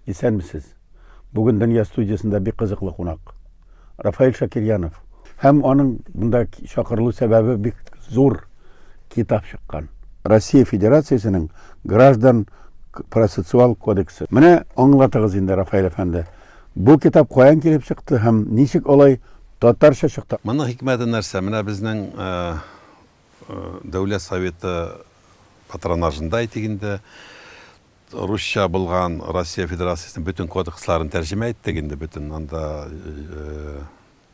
Исәнмесез. Бүген Дөнья студиясендә бик кызыклы кунак. Рафаэль Шакирьянов. Һәм аның монда чакырылу сәбәбе бик зур китап чыккан. Россия Федерациясенең граждан процессуал кодексы. Менә аңлатыгыз инде, Рафаэль әфәнде. Бу китап каян килеп чыкты һәм ничек алай татарча чыкты? Моның хикмәте нәрсә? Менә безнең Дәүләт Советы патронажында әйтик инде, русча булган Россия Федерациясенең бөтен кодексларын тәрҗемә иттек инде, бөтен анда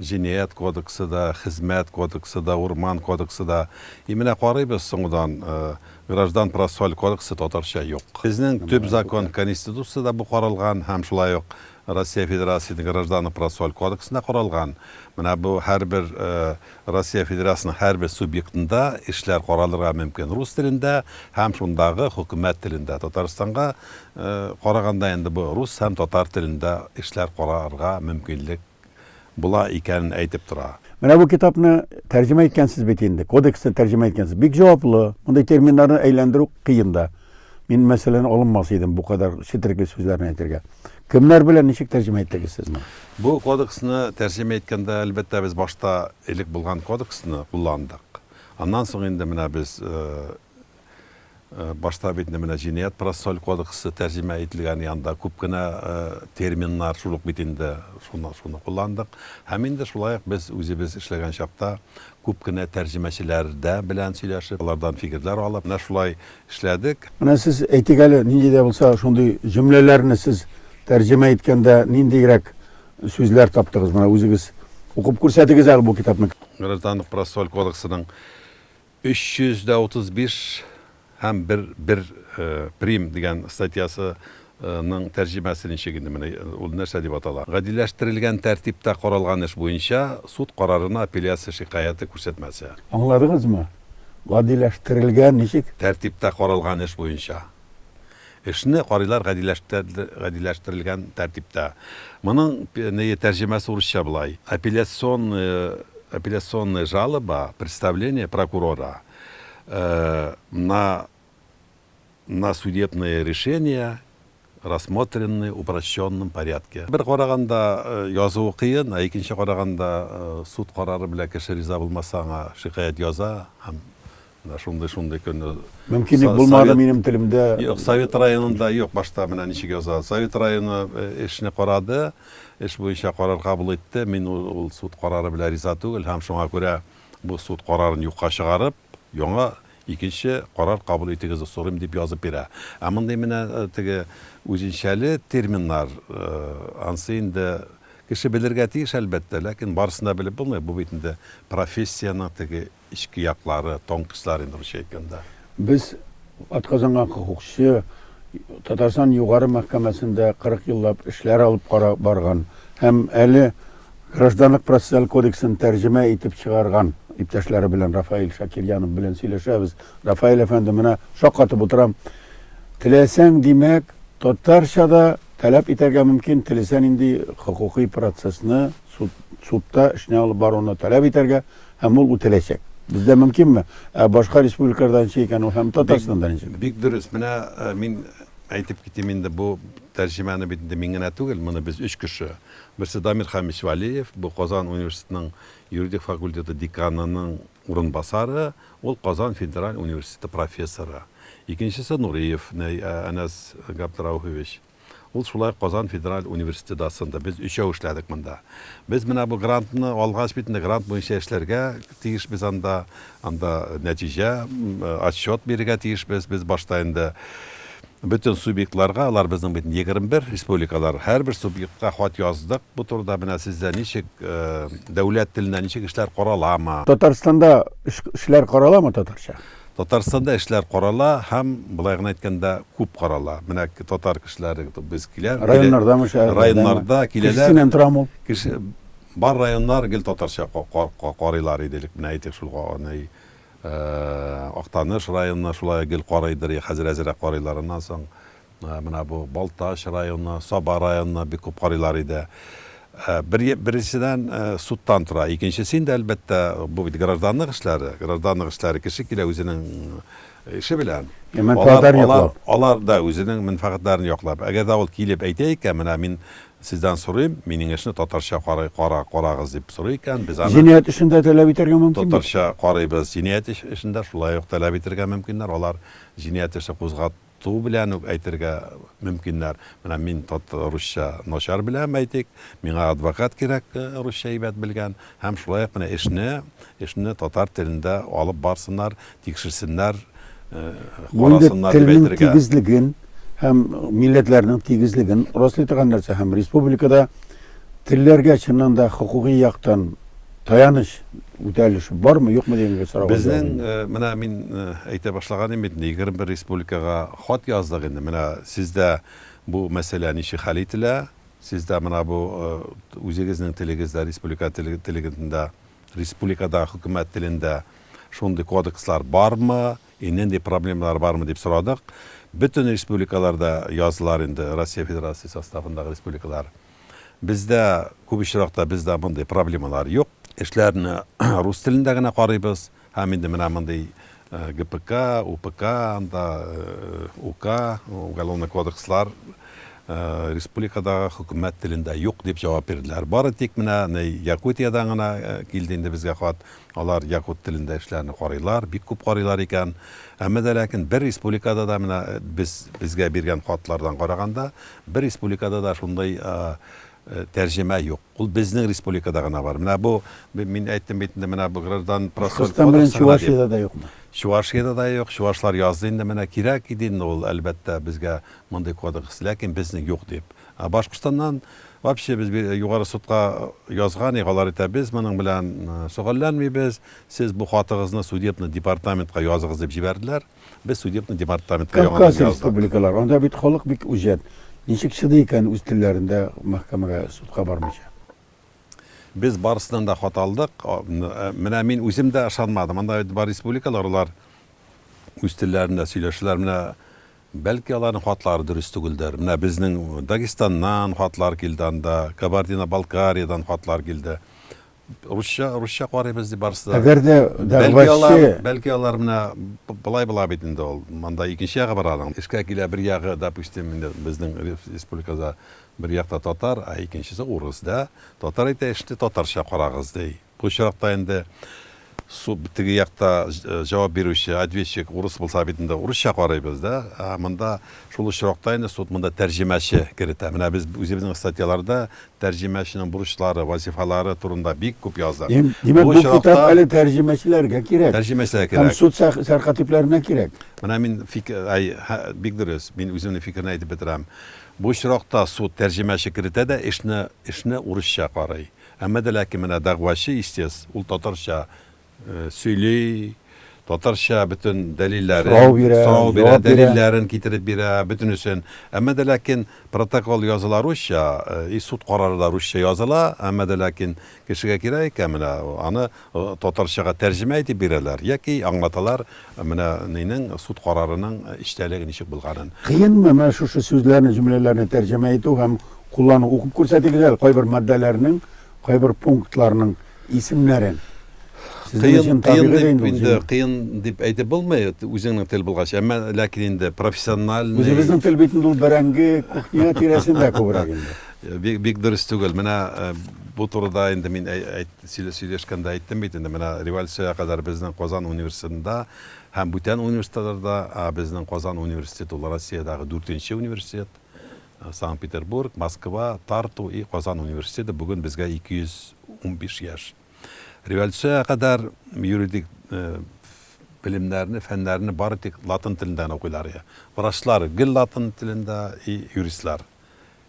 Җинаять кодексы да, Хезмәт кодексы да, Урман кодексы да. И менә карыйбыз соңгыдан, Граждан процессуаль кодексы татарча юк. Безнең төп закон Конституциядә бу каралган һәм шулай ук Россия Федерациясенең Граждан процессуаль кодексында каралган. Менә бу һәрбер Россия Федерациясенең һәрбер субъектында эшләр каралырга мөмкин рус телендә һәм шундагы хөкүмәт телендә. Татарстанга караганда инде бу рус һәм татар телендә эшләр карарга мөмкинлек була икәнен әйтеп тора. Менә бу китапны тәрҗемә иткәнсез бит инде, кодексны тәрҗемә иткәнсез. Бик җаваплы. Мондый терминнарны әйләндерү кыен да. Мин, мәсәлән, алынмас идем бу кадәр четерекле сүзләрне әйтергә. Кемнәр белән ничек тәрҗемә иттегез сез моны? Бу кодексны тәрҗемә иткәндә, әлбәттә, без башта элек булган кодексны кулландык. Аннан соң инде менә без башта бит инде менә җинаять процессуаль кодексы тәрҗемә ителгән, янда күп кенә терминнар шул ук бит инде, шуны, шуны кулландык. Һәм инде шулай ук без үзебез эшләгән чакта күп кенә тәрҗемәчеләр дә белән сөйләшеп, алардан фикерләр алып, менә шулай эшләдек. Менә сез әйтик әле, нинди дә булса шундый җөмләләрне сез тәрҗемә иткәндә ниндирәк сүзләр таптыгыз? Менә үзегез укып күрсәтегез әле бу китапны. Гражданлык процессуаль кодексының 335 һәм бер бер прим дигән статьясы ның тәрҗемәсе ничек инде менә ул нәрсә дип атала? Гадиләштерелгән тәртиптә каралган эш буенча суд карарына апелляция шикаяте күрсәтмәсе. Аңладыгызмы? Гадиләштерелгән ничек? Тәртиптә каралган эш буенча. Эшне карыйлар гадиләштерелгән тәртиптә. Моның ние тәрҗемәсе урысча болай, Апелляционная, апелляционная жалоба, представление прокурора на на судебное решение, рассмотренное в упрощенном порядке. Бер караганда, язуы кыен, ә икенче караганда, суд карары белән кеше риза булмаса, аңа шикаять яза һәм Менә шундый-шундый көнне. Мөмкинлек булмады минем телемдә. Юк, Совет районында юк, башта менә ничек яза. Совет районы эшне карады, эш буенча карар кабул итте. Мин ул суд карары белән риза түгел һәм шуңа күрә бу суд карарын юкка чыгарып, яңа икенче карар кабул итегезне сорыйм дип язып бирә. Ә мондый менә теге үзенчәле терминнар, ансы инде кеше белергә тиеш, әлбәттә, ләкин барысын да белеп булмый. Бу бит инде профессиянең теге Эчке яклары, тонкостьлар инде русча әйткәндә. Без атказанган хокукчы, Татарстан Югары мәхкәмәсендә 40 еллап эшләр алып кара барган һәм әле Гражданлык процессуаль кодексын тәрҗемә итеп чыгарган иптәшләре белән Рафаэль Шакирьянов белән сөйләшәбез. Рафаэль әфәнде, менә шаккатып утырам. Теләсәң, димәк, татарча да таләп итәргә мөмкин, теләсә нинди хокукый процессны суд, судта эшне алып баруны таләп итәргә Һәм ул үтәләчәк. Бездә мөмкинме? Ә башка республикаларда ничек икән ул һәм Татарстанда ничек? Бик дөрес. Менә мин әйтеп китим инде, бу тәрҗемәне бит инде мин генә түгел, моны без өч кеше. Берсе Дамир Хамич Вәлиев, бу Казан университетының юридик факультеты деканының урынбасары, ул Казан федераль университеты профессоры. Икенчесе Нуриев Әнәс Габдрауфович. Ул шулай ук Казан федераль университеты доценты. Без өчәү эшләдек монда. Без менә бу грантны алгач бит инде грант буенча эшләргә тиешбез анда. Анда нәтиҗә, отчет бирергә тиешбез. Без башта инде бөтен субъектларга, алар безнең бит 21 республикалар, һәрбер субъектка хат яздык бу турыда. Менә сездә ничек дәүләт теленә ничек эшләр караламы? Татарстанда эшләр караламы татарча? Татарстанда эшләр карала һәм, болай гына әйткәндә, күп карала. Менә татар кешеләре без килә. Районнардамы, шәһәрләрдәме? Районнарда киләләр. Кешесеннән торамы ул? Кеше бар районнар гел татарча карыйлар иде элек. Менә әйтик, шул аны Актаныш районы шулай гел карыйдыр, хәзер әзрәк карыйлар. Аннан соң Менә бу Балтач районы, Саба районы бик күп карыйлар иде. Бер, беренчедән, судтан тора. Икенчесе инде, әлбәттә, бу бит гражданлык эшләре. Гражданлык эшләре кеше килә үзенең эше белән. Мәнфәгатьләрен яклап. Алар да үзенең мәнфәгатьләрен яклап. Әгәр дә ул килеп әйтә икән, менә мин сездән сорыйм, минем эшне татарча карый, кара, карагыз дип сорый икән, без аны Җинаять эшен дә таләп итәргә мөмкин бит. Татарча карыйбыз. Җинаять эшен дә шулай ук таләп итәргә мөмкиннәр. Алар җинаять эше кузгату белән үк әйтергә мөмкиннәр. Менә мин тат русча начар беләм, әйтик, миңа адвокат кирәк, русча әйбәт белгән. Һәм шулай ук менә эшне, эшне татар телендә алып барсыннар, тикшерсеннәр, Бу инде телнең тигезлеген һәм милләтләрнең тигезлеген раслый торган нәрсә һәм республикада телләргә чыннан да хокукый яктан таяныч үтәлеше бармы, юкмы дигәнгә сорау. Безнең менә мин әйтә башлаган идем бит инде, 21 республикага хат яздык инде. Менә сездә бу мәсьәлә ничек хәл ителә? Сездә менә бу үзегезнең телегездә, республика телегендә, республикада хөкүмәт телендә Шундый кодекслар бармы, и нинди проблемалар бармы дип сорадык. Бөтен республикаларда язылар инде, Россия Федерациясе составындагы республикалар. Бездә, күп очракта бездә мондый проблемалар юк. Эшләрне рус телендә генә карыйбыз. Һәм инде менә мондый ГПК, УПК, анда УК, уголовный кодекслар республикадагы хөкүмәт телендә юк дип җавап бирделәр. Бары тик менә Якутиядән генә килде инде безгә хат. Алар якут телендә эшләрне карыйлар, бик күп карыйлар икән. Әмма дә ләкин бер республикада да менә без безгә биргән хатлардан караганда, бер республикада да шундый тәрҗемә юк. Ул безнең республикада гына бар. Менә бу мин әйттем бит инде менә бу граждан процессуаль кодексы белән Чувашиядә дә юкмы? Чувашиядә дә юк. Чувашлар язды инде менә кирәк иде инде ул әлбәттә безгә мондый кодекс, ләкин безнең юк дип. Ә Башкортстаннан вообще без Югары судка язган идек, алар әйтә, без моның белән шөгыльләнмибез, сез бу хатыгызны судебный департаментка языгыз дип җибәрделәр. Без судебный департаментка яңадан Кавказ республикалар, анда бит халык бик үҗәт. Ничек чыдый икән үз телләрендә мәхкәмәгә, судка бармыйча? Без барысыннан да хат алдык. Менә мин үзем дә ышанмадым. Анда бит бар республикалар, алар үз телләрендә сөйләшәләр. Менә Бәлки аларның хатлары дөрес түгелдер. Менә безнең Дагестаннан хатлар килде анда, Кабардино-Балкариядән хатлар килде. Русча, русча карыйбыз дип барысы да. Әгәр дә Бәлки алар, бәлки алар менә болай була бит инде ул. Монда икенче ягы бар аның. Эшкә килә бер ягы, допустим, инде безнең республикада бер якта татар, ә икенчесе урыс, да. Татар әйтә, эшне татарча карагыз, ди. Бу очракта инде су теге якта җавап бирүче, ответчик урыс булса бит инде урысча карыйбыз да. Ә монда шул очракта инде суд монда тәрҗемәче керетә. Менә без үзебезнең статьяларда тәрҗемәченең бурычлары, вазифалары турында бик күп яздык. Димәк, бу китап әле тәрҗемәчеләргә кирәк. Тәрҗемәчеләргә кирәк. Һәм суд сәркатипләренә кирәк. Менә мин фикер, әй, бик дөрес, мин үземнең фикерне әйтеп бетерәм. Бу очракта суд тәрҗемәче керетә дә эшне, эшне урысча карый. Әмма дә ләкин менә дәгъвачы, истец, ул татарча сөйли, татарча бөтен дәлилләрен, сорау бирә, сорау бирә, дәлилләрен китереп бирә, бөтенесен. Әмма дә ләкин протокол языла русча, и суд карары да русча языла, әмма дә ләкин кешегә кирәк икән, менә аны татарчага тәрҗемә итеп бирәләр яки аңлаталар менә нинең суд карарының эчтәлеге ничек булганын. Кыенмы менә шушы сүзләрне, җөмләләрне тәрҗемә итү һәм Куллану. Укып күрсәтегез әле кайбер маддәләрнең, кайбер пунктларның исемнәрен. Сезнең өчен табигый дә инде ул. Инде кыен дип әйтеп булмый, үзеңнең тел булгач. Әмма ләкин инде профессиональный. Үзебезнең тел бит инде ул бәрәңге, кухня тирәсендә күбрәк инде. Бик, бик дөрес түгел. Менә бу турыда инде мин сөйләшкәндә әйттем бит инде. Менә революциягә кадәр безнең Казан университетында һәм бүтән университетларда, безнең Казан университеты ул Россиядәге дүртенче университет. Санкт-Петербург, Москва, Тарту и Казан университеты бүген безгә 215 яшь. Революциягә кадәр юридик белемнәрне, фәннәрне бары тик латын телендә генә укыйлар иде. Врачлар гел латын телендә и юристлар.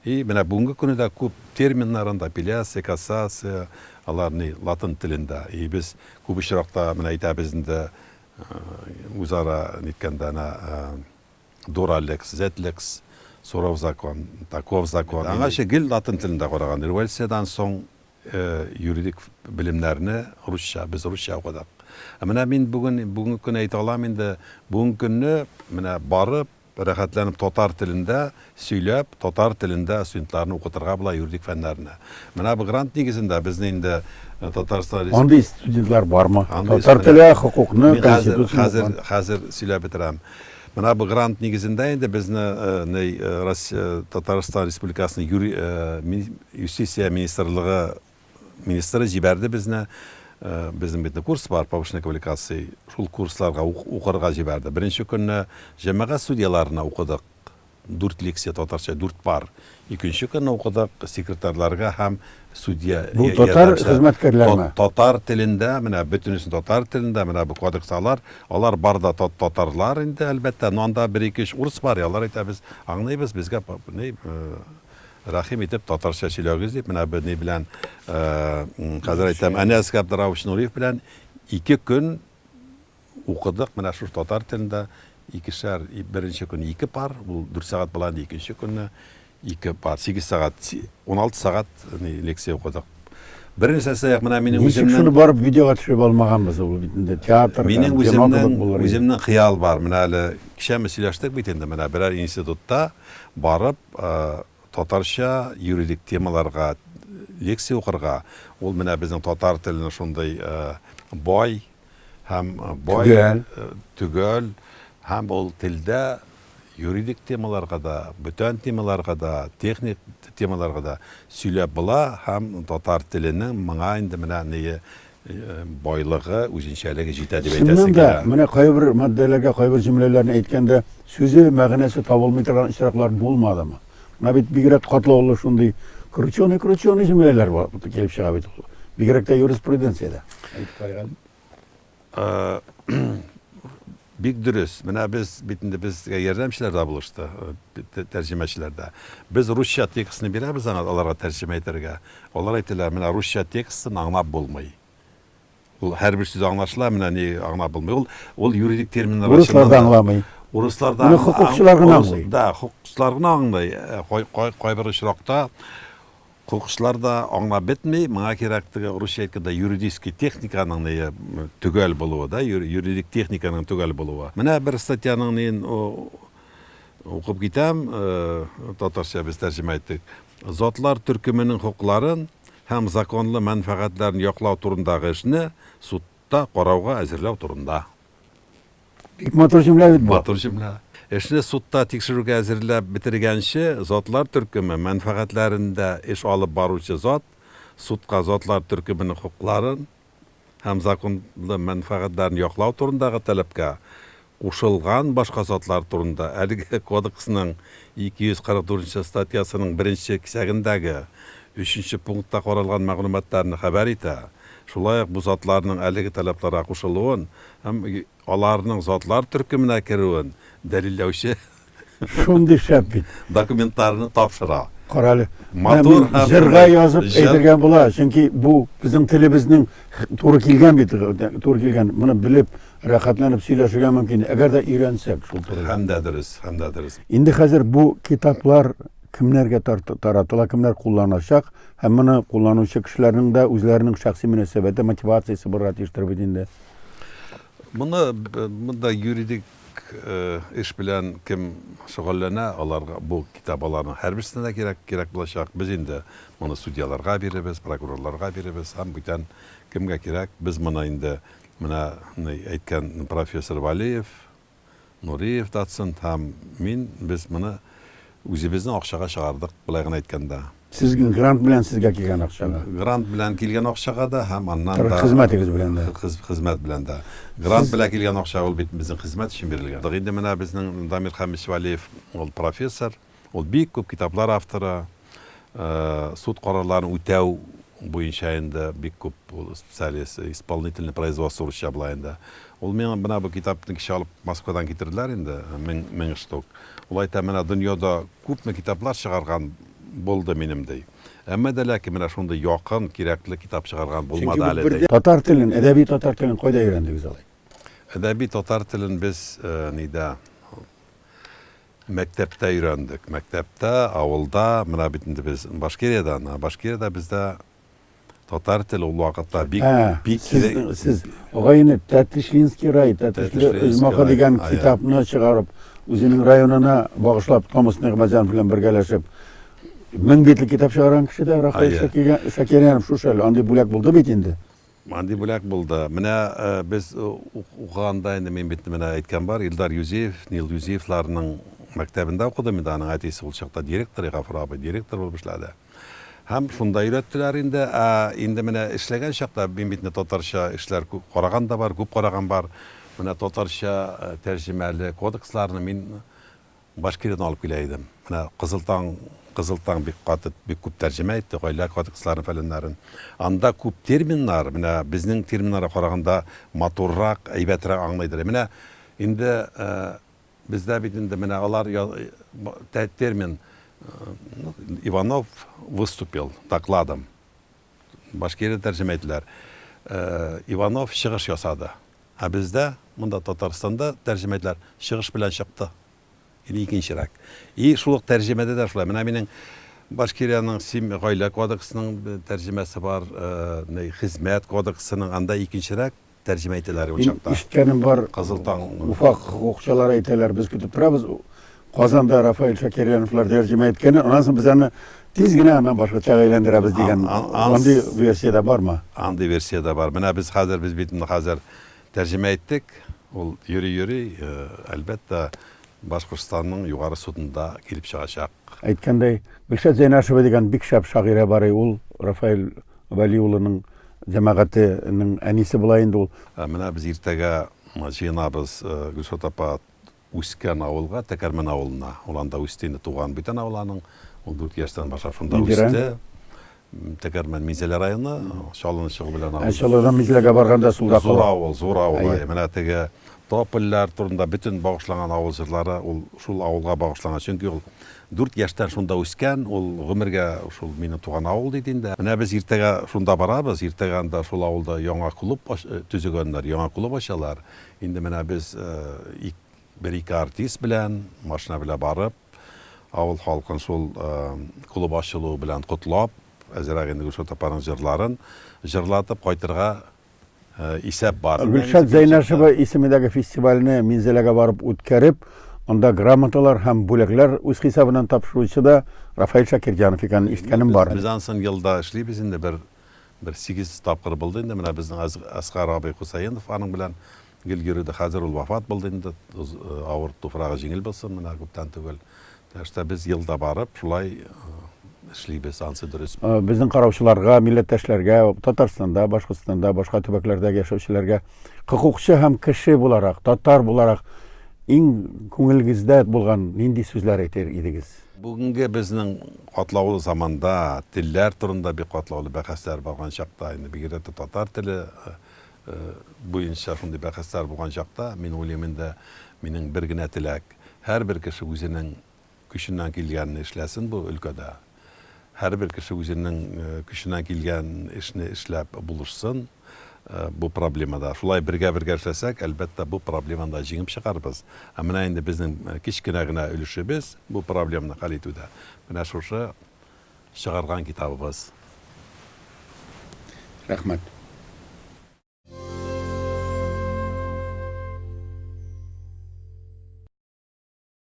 И менә бүгенге көндә дә күп терминнар анда, апелляция, кассация, алар ни латын телендә. И без күп очракта менә әйтәбез инде үзара ниткәндә әнә Dura lex, zet lex, суров закон, таков закон. Аңарчы гел латын телендә караган. Революциядән соң юридик белемнәрне русча, без русча укыдык. Ә менә мин бүген, бүгенге көнне әйтә алам инде, бүгенге көнне менә барып, рәхәтләнеп татар телендә сөйләп, татар телендә студентларны укытырга була юридик фәннәрне. Менә бу грант нигезендә безне инде Татарстан Андый студентлар бармы? Татар теле, хокукны, конституцияне хәзер, хәзер сөйләп бетерәм. Менә бу грант нигезендә инде безне Татарстан Республикасының юстиция министрлыгы министры җибәрде безне. Безнең бит курс бар, повышенной квалификации. Шул курсларга укырга җибәрде. Беренче көнне җәмәгать судьяларына укыдык. Дүрт лекция татарча, дүрт пар. Икенче көнне укыдык секретарьларга һәм судья. Бу татар хезмәткәрләренә? Татар телендә, менә бөтенесен татар телендә, менә бу кодекс алар, алар бар да татарлар инде, әлбәттә, но анда бер-ике-өч урыс бар, алар әйтә, без аңлыйбыз, безгә ни, рәхим итеп татарча сөйләгез дип, менә бу ни белән, хәзер әйтәм, Әнәс Габдераувич Нуриев белән ике көн Укыдык менә шушы татар телендә икешәр, беренче көнне ике пар, ул дүрт сәгать була инде, икенче көнне ике пар, сигез сәгать, 16 сәгать лекция укыдык. Бернәрсәсе юк, менә минем үземнең... Ничек шуны барып видеога төшереп алмаганбыз, ул бит инде театр, минем үземнең, үземнең хыял бар, менә әле кичә мы сөйләштек бит инде, менә берәр институтта барып, татарча юридик темаларга лекция укырга, ул менә безнең татар теленең шундый бай, һәм бай, төгәл, төгәл һәм ул телдә юридик темаларга да, бүтән темаларга да, техник темаларга да сөйләп була һәм татар теленең моңа инде менә ние байлыгы, үзенчәлеге җитә дип әйтәсе килә. Чыннан да, менә кайбер маддәләргә, кайбер җөмләләрне әйткәндә сүзе, мәгънәсе табылмый торган очраклар булмадымы? Менә бит бигрәк катлаулы шундый крученый-крученый җөмләләр бар, килеп чыга бит ул. Бигрәк тә юриспруденциядә. Әйтеп карыйк әле. Бик дөрес. Менә без бит инде безгә ярдәмчеләр дә булышты, тәрҗемәчеләр дә. Без русча текстны бирәбез аңа, аларга тәрҗемә итәргә. Алар әйтәләр, менә русча текстын аңлап булмый. Ул һәрбер сүз аңлашыла, менә ни аңлап булмый. Ул ул юридик терминнар Урыслар да аңламый. Урыслар да Моны хокукчылар гына аңлый. Да, хокукчылар гына аңлый. Кайбер очракта хокукчылар да аңлап бетми. Моңа кирәк теге русча әйткәндә юридический техниканың ни төгәл булуы да, юридик техниканың төгәл булуы. Менә бер статьяның ни укып китәм, татарча без тәрҗемә иттек. Затлар төркеменең хокукларын һәм законлы мәнфәгатьләрен яклау турындагы эшне судта карауга әзерләү турында. Бик матур җөмлә бит бу. Матур җөмлә. Эшне судта тикшерүгә әзерләп бетергәнче, затлар төркеме мәнфәгатьләрендә эш алып баручы зат судка затлар төркеменең хокукларын һәм законлы мәнфәгатьләрен яклау турындагы таләпкә кушылган башка затлар турында әлеге Кодексның 244 нче статьясының беренче кисәгендәге өченче пунктта каралган мәгълүматларны хәбәр итә, шулай ук бу затларның әлеге таләпләргә кушылуын һәм аларның затлар төркеменә керүен дәлилләүче Шундый шәп бит. Документларны тапшыра. Карале. Матур һәм җырга язып әйтергә була, чөнки бу безнең телебезнең туры килгән бит, туры килгән. Моны белеп, рәхәтләнеп сөйләшергә мөмкин, әгәр дә өйрәнсәк шул турыда. Һәм дә дөрес, һәм дә дөрес. Инде хәзер бу китаплар кемнәргә таратыла, кемнәр кулланачак һәм моны кулланучы кешеләрнең дә үзләренең шәхси мөнәсәбәте, мотивациясе булырга тиештер бит инде. Моны монда юридик эш белән кем шөгыльләнә, аларга бу китап аларның һәрберсенә дә кирәк, кирәк булачак. Без инде моны судьяларга бирербез, прокурорларга бирербез һәм бүтән кемгә кирәк. Без моны инде менә әйткән профессор Валеев, Нуриев доцент һәм мин, без моны үзебезнең акчага чыгардык, былай гына әйткәндә. Сез грант белән сезгә килгән акчага? Грант белән килгән акчага да һәм аннан да. Хезмәтегез белән дә. Хезмәт белән дә. Грант белән килгән акча ул бит безнең хезмәт өчен бирелгән. Инде менә безнең Дамир Хәмич Вәлиев, ул профессор, ул бик күп китаплар авторы, суд карарларын үтәү буенча инде бик күп ул специалист, исполнительный производство русча була инде. Ул миңа менә бу китапны кичә алып Москвадан китерделәр инде, 1000 штук. Ул әйтә, менә дөньяда күпме китаплар чыгарган булды минем, ди. Әмма дә ләкин менә шундый якын, кирәкле китап чыгарган булмады әле, ди. Татар телен, әдәби татар телен кайда өйрәндегез алай? Әдәби татар телен без нидә, мәктәптә өйрәндек. Мәктәптә, авылда, менә бит инде без Башкириядән, Башкириядә бездә Татар теле ул вакытта бик Ә, бик сез, сез агайны Тәтешлинский рай, Тәтешле Өзмакы дигән китапны чыгарып, үзенең районына багышлап Томас Нигъмәтҗанов белән бергәләшеп 1000 битлек китап чыгарган кеше дә Рафаэль Шакирянов шушы әле. Андый бүләк булды бит инде. Андый бүләк булды. Менә без укыганда инде мин бит менә әйткән бар, Илдар Юзеев, Нил Юзеевларның мәктәбендә укыдым инде. Аның әтисе ул чакта директор, Гафур абый директор булып эшләде. Һәм шунда өйрәттеләр инде. Ә инде менә эшләгән чакта мин бит инде татарча эшләр күп караган да бар, күп караган бар. Менә татарча тәрҗемәле кодексларны мин Башкириядан алып килә идем. Менә Кызыл таң, Кызыл таң бик каты, бик күп тәрҗемә итте, гаилә кодексларын, фәләннәрен. Анда күп терминнар, менә безнең терминнарга караганда матуррак, әйбәтрәк аңлыйдыр. Менә инде бездә бит инде менә алар термин Иванов выступил докладом. Башкирия тәрҗемә ителәр. Иванов чыгыш ясады. Ә бездә, монда Татарстанда тәрҗемә ителәр, чыгыш белән чыкты. Или икенчерәк. И шул ук тәрҗемәдә дә шулай. Менә минең Башкириянең сим гаилә кодексының тәрҗемәсе бар, хезмәт кодексының, анда икенчерәк тәрҗемә итәләр ул чакта. Ишеткәнем бар. Кызыл таң. Уфа хокукчылары әйтәләр, без көтеп торабыз. Казанда Рафаэль Шакиряновлар тәрҗемә иткәнен, аннан соң без аны тиз генә аннан башкачага әйләндерәбез дигән андый версия дә бармы? Андый версия дә бар. Менә без хәзер, без бит инде хәзер тәрҗемә иттек. Ул йөри-йөри, әлбәттә, Башкортстанның Югары судында килеп чыгачак. Әйткәндәй, Гөлшат Зәйнашева дигән бик шәп шагыйрә бар, ул Рафаэль Вәли улының җәмәгатенең әнисе була инде ул. Менә без иртәгә җыенабыз Гөлшат апа үскән авылга, Тәкәрмән авылына. Ул анда үсте инде, туган бүтән авыл аның. Ул 4 яшьтән башлап шунда үсте. Тәкәрмән Минзәлә районы, Чаллыны чыгу белән авыл. Чаллыдан Минзәләгә барганда сулда кала. Зур авыл, зур авыл. Менә теге топольләр турында бөтен багышланган авыл җырлары ул шул авылга багышланган. Чөнки ул 4 яшьтән шунда үскән, ул гомергә шул минем туган авыл диде инде. Менә без иртәгә шунда барабыз, иртәгә анда шул авылда яңа клуб төзегәннәр, яңа клуб ачалар. Инде менә без бер-ике артист белән, машина белән барып, авыл халкын шул клуб ачылуы белән котлап, әзрәк инде Гөлшат апаның җырларын җырлатып кайтырга исәп бар. Гөлшат Зәйнәшева исемендәге фестивальне Минзәләгә барып үткәреп, анда грамоталар һәм бүләкләр үз хисабыннан тапшыручы да Рафаэль Шакирҗанов икәнен ишеткәнем бар. Без анысын елда эшлибез инде, бер Бер сигез тапкыр булды инде. Менә безнең Әсгар абый Хусаинов аның белән гел йөрде. Хәзер ул вафат булды инде. Авыр туфрагы җиңел булсын, менә күптән түгел. Так что без елда барып шулай эшлибез, ансы дөрес. Безнең караучыларга, милләттәшләргә, Татарстанда, Башкортстанда, башка төбәкләрдә яшәүчеләргә хокукчы һәм кеше буларак, татар буларак иң күңелегездә булган нинди сүзләр әйтер идегез? Бүгенге безнең катлаулы заманда, телләр турында бик катлаулы бәхәсләр барган чакта, инде бигрәк тә татар теле буенча шундый бәхәсләр булган чакта, мин уйлыйм инде, минем бер генә теләк, һәрбер кеше үзенең көченнән килгәнне эшләсен бу өлкәдә. Һәрбер кеше үзенең көченнән килгән эшне эшләп булышсын. Бу проблемада. Шулай бергә-бергә эшләсәк, әлбәттә, бу проблеманы да җиңеп чыгарбыз. Ә менә инде безнең кечкенә генә өлешебез бу проблеманы хәл итүдә, менә шушы чыгарган китабыбыз. Рәхмәт.